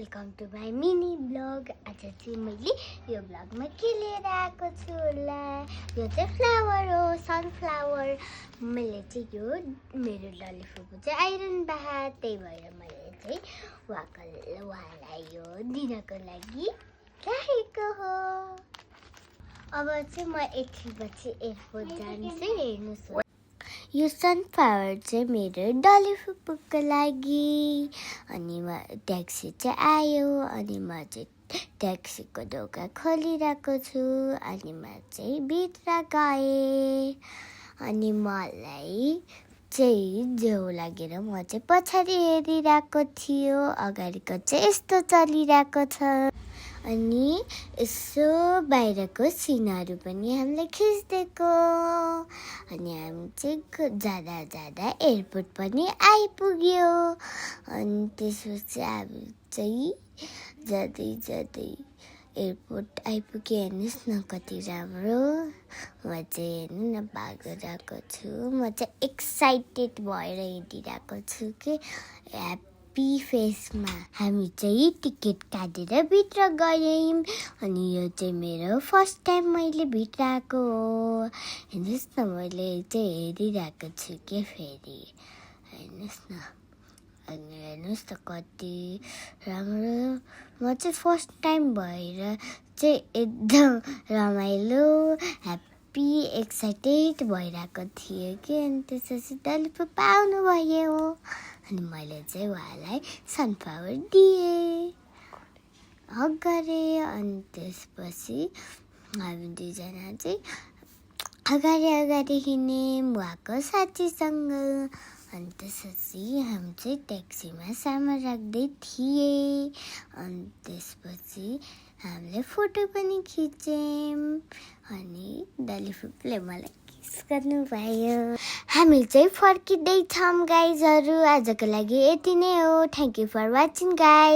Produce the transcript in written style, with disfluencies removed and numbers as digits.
Welcome to my mini blog. आज चाहिँ मैले यो ब्लगमा के लिएर आएको छु होला, यो चाहिँ फ्लावर हो, सनफ्लावर। मैले चाहिँ यो मेरो डली फुपू चाहिँ आइरन बाहा, त्यही भएर मैले चाहिँ उहाँलाई यो दिनको लागि राखेको हो। अब चाहिँ म एकछिनपछि एयरपोर्ट जान्छु। हेर्नुहोस्, यो सनफ्लावर चाहिँ मेरो डली फुपूको लागि। अनि ट्याक्सी चाहिँ आयो, अनि म चाहिँ ट्याक्सीको ढोका खोलिरहेको छु। अनि म चाहिँ भित्र गएँ, अनि मलाई चाहिँ जो लागेर म चाहिँ पछाडि हेरिरहेको थियो। अगाडिको चाहिँ यस्तो चलिरहेको छ, अनि यसो बाहिरको सिनहरू पनि हामीले खिच्दिएको। अनि हामी चाहिँ जाँदा एयरपोर्ट पनि आइपुग्यो। अनि त्यसपछि हामी चाहिँ जाँदै एयरपोर्ट आइपुग्यो। हेर्नुहोस् न कति राम्रो। म चाहिँ हेर्नु न भागिरहेको छु। म चाहिँ एक्साइटेड भएर हिँडिरहेको छु कि ह्याप्पी फेसमा। हामी चाहिँ टिकट काटेर भित्र गयौँ। अनि यो चाहिँ मेरो फर्स्ट टाइम मैले भित्र आएको हो। हेर्नुहोस् न, मैले चाहिँ हेरिरहेको छु कि फेरि हेर्नुहोस् न। अनि हेर्नुहोस् त कति राम्रो। म चाहिँ फर्स्ट टाइम भएर चाहिँ एकदम रमाइलो ह्याप्पी एक्साइटेड भइरहेको थिएँ कि। अनि त्यसपछि डली फुपू आउनुभयो, अनि मैले चाहिँ उहाँलाई सनफ्लावर दिएँ, हग गरेँ। अनि त्यसपछि हामी दुईजना चाहिँ अगाडि हिँड्यौँ उहाँको साथीसँग। अनि त्यसपछि हामी चाहिँ ट्याक्सीमा सामान राख्दै थिएँ। अनि त्यसपछि हामीले फोटो पनि खिच्यौँ। अनि डली फुपूले मलाई किस गर्नुभयो। हामी चाहिँ फर्किँदैछौँ गाइजहरू। आजको लागि यति नै हो। Thank you for watching guys.